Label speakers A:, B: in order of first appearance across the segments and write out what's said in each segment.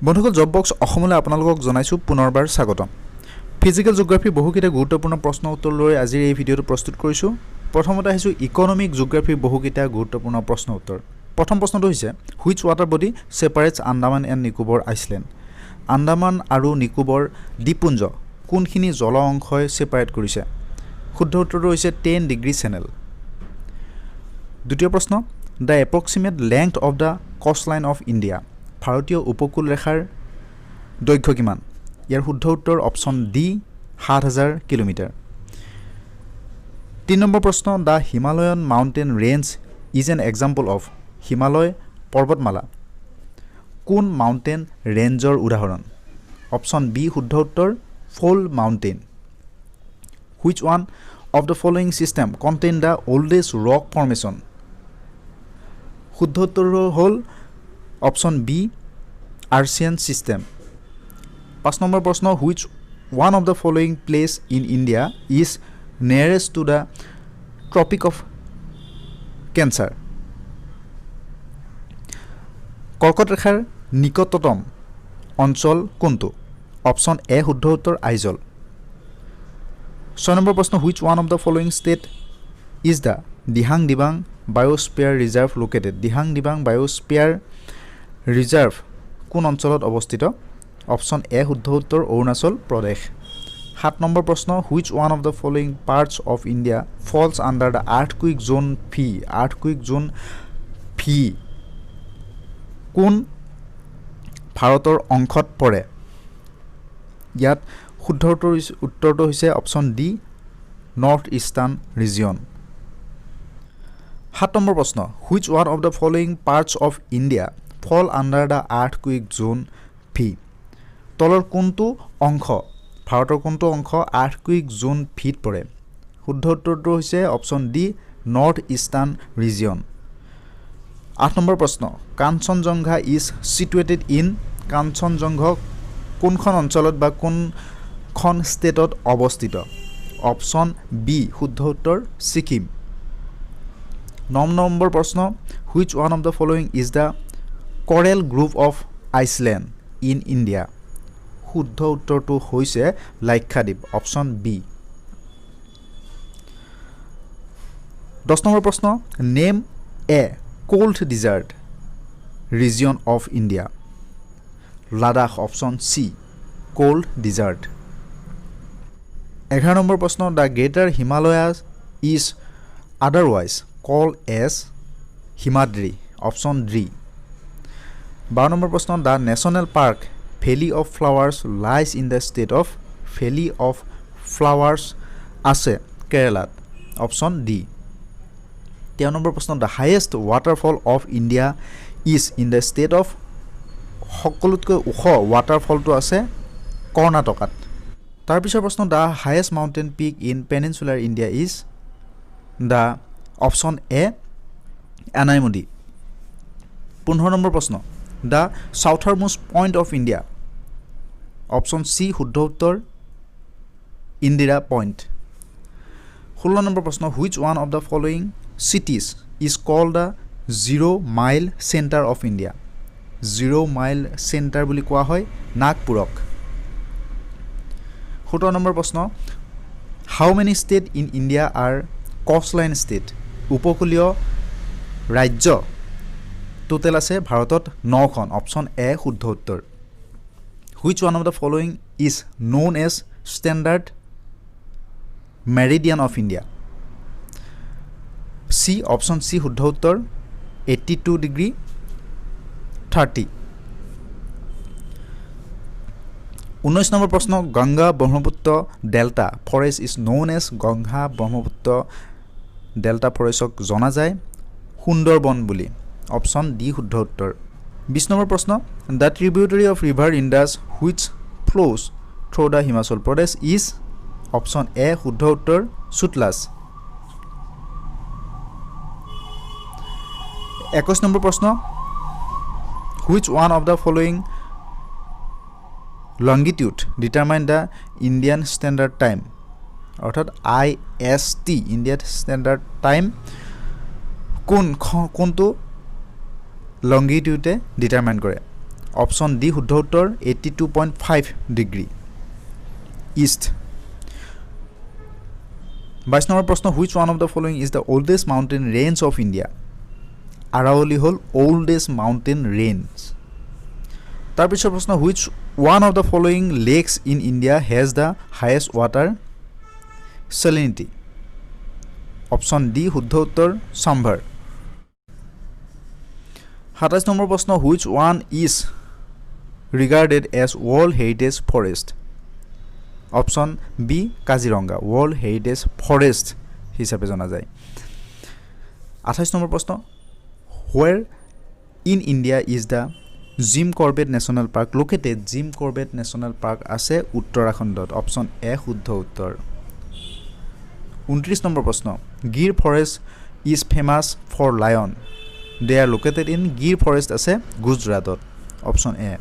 A: বন্ধুসকল, job box অসমলৈ আপোনালোকক জনাইছোঁ পুনৰবাৰ স্বাগতম। ফিজিকেল জিঅ'গ্ৰাফীৰ বহুকেইটা গুৰুত্বপূৰ্ণ প্ৰশ্ন উত্তৰ লৈ আজিৰ এই ভিডিঅ'টো প্ৰস্তুত কৰিছোঁ। প্ৰথমতে আহিছোঁ ইকনমিক জিঅ'গ্ৰাফীৰ বহুকেইটা গুৰুত্বপূৰ্ণ প্ৰশ্ন উত্তৰ। প্ৰথম প্ৰশ্নটো হৈছে, which water body separates Andaman and Nicobar Island? Andaman আৰু নিকোবৰ দ্বীপপুঞ্জ কোনখিনি জল অংশই ছেপাৰেট কৰিছে? শুদ্ধ উত্তৰটো হৈছে 10 ডিগ্ৰী চেনেল। দ্বিতীয় প্ৰশ্ন, the approximate length of the coastline of India? ভাৰতীয় উপকূল ৰেখাৰ দৈৰ্ঘ্য কিমান? ইয়াৰ শুদ্ধ উত্তৰ অপশ্যন ডি, 7000 কিলোমিটাৰ। তিনি নম্বৰ প্ৰশ্ন, the Himalayan mountain range is an example of? Himalaya পৰ্বতমালা কোন মাউণ্টেইন ৰেঞ্জৰ উদাহৰণ? অপশ্যন বি শুদ্ধ উত্তৰ, fold mountain. Which one of the following system contain the oldest rock formation? শুদ্ধ উত্তৰ হ'ল অপশ্যন বি, আৰ্চিয়ান ছিষ্টেম। পাঁচ নম্বৰ প্ৰশ্ন, which one of the following place in India is nearest to the Tropic of Cancer? কৰ্কট ৰেখাৰ নিকটতম অঞ্চল কোনটো? অপশ্যন এ শুদ্ধ উত্তৰ, আইজল। ছয় নম্বৰ প্ৰশ্ন, which one of the following state is the Dihang Dibang Biosphere Reserve located? Dihang Dibang biosphere reserve কোন অঞ্চলত অৱস্থিত? অপশ্যন এ শুদ্ধ উত্তৰ, অৰুণাচল প্ৰদেশ। সাত নম্বৰ প্ৰশ্ন, which one of the following parts of India falls under the earthquake zone V? Earthquake zone V কোন ভাৰতৰ অংশত পৰে? ইয়াত শুদ্ধ উত্তৰটো হৈছে option D, North Eastern region. সাত নম্বৰ প্ৰশ্ন, which one of the following parts of India fall under the earthquake zone V? তলৰ কোনটো অংশ, ভাৰতৰ কোনটো অংশ আৰ্থকুইক জ'ন ভিত পৰে? শুদ্ধ উত্তৰটো হৈছে option D, North Eastern region. আঠ নম্বৰ প্ৰশ্ন, Kanchenjunga is situated in? Kanchenjunga কোনখন অঞ্চলত বা কোনখন ষ্টেটত অৱস্থিত? অপশ্যন বি শুদ্ধ উত্তৰ, ছিকিম। ন নম্বৰ প্ৰশ্ন, which one of the following is the coral group of island in India? শুদ্ধ উত্তৰটো হৈছে লাক্ষাদ্বীপ, অপশ্যন বি। 10 নম্বৰ প্ৰশ্ন, name a cold desert region of India. Ladakh, option C, cold desert. 11 number প্ৰশ্ন, the Greater Himalayas is otherwise called as? Himadri, option D. 12 number প্ৰশ্ন, the national park Valley of Flowers lies in the state of? Valley of Flowers আছে কেৰেলাত, option D. 13 number প্ৰশ্ন, the highest waterfall of India is in the state of? সকলোতকৈ ওখ ৱাটাৰফলটো আছে কৰ্ণাটকাত। তাৰপিছৰ প্ৰশ্ন, the highest mountain peak in peninsular India is the option A, Anamudi. 15 number প্ৰশ্ন, the southernmost point of India? Option C শুদ্ধ উত্তৰ, Indira point. 16 number প্ৰশ্ন, which one of the following cities is called the Zero Mile Centre of India? Zero Mile Centre বুলি কোৱা হয় নাগপুৰক। 17 number প্ৰশ্ন, how many state in India are coastline state? উপকূলীয় ৰাজ্য total আছে ভাৰতত নখন, অপশ্যন এ শুদ্ধ উত্তৰ। Which one of the following is known as standard meridian of India? C, option C শুদ্ধ উত্তৰ, 82 ডিগ্ৰী 30। 19 নম্বৰ প্ৰশ্ন, Ganga Brahmaputra delta forest is known as? Ganga Brahmaputra delta ফৰেষ্টক জনা যায় সুন্দৰবন বুলি, অপশ্যন ডি শুদ্ধ উত্তৰ। 20 নম্বৰ প্ৰশ্ন, the tributary of river Indus which flows through the Himachal Pradesh is? Option A শুদ্ধ উত্তৰ, চুটলাছ। 21 নম্বৰ প্ৰশ্ন, which one of the following longitude determine the Indian Standard Time? অৰ্থাৎ IST, Indian Standard Time কোনটো লংগিটিউডে determine কৰে? Option D শুদ্ধ উত্তৰ, 82.5 degree east। 22 number প্ৰশ্ন, which one of the following is the oldest mountain range of India? Aravalli হ'ল oldest mountain range. তাৰপিছৰ প্ৰশ্ন, which one of the following lakes in India has the highest water salinity? Option D শুদ্ধ উত্তৰ, চাম্ভাৰ। 27 number প্ৰশ্ন, which one is regarded as World Heritage Forest? Option B, Kaziranga World Heritage Forest হিচাপে জনা যায়। 28 number প্ৰশ্ন, where in India is the Jim Corbett National Park located? Jim Corbett National Park আছে উত্তৰাখণ্ডত। Option A শুদ্ধ উত্তৰ। 29 number প্ৰশ্ন, Gir forest is famous for lion. They are located in? Gir forest আছে গুজৰাটত, অপশ্যন এ।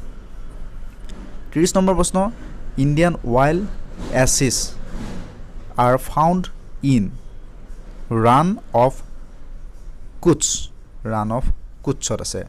A: 30 নম্বৰ প্ৰশ্ন, Indian wild asses are found in? Rann of Kutch, Rann of কুটছত আছে।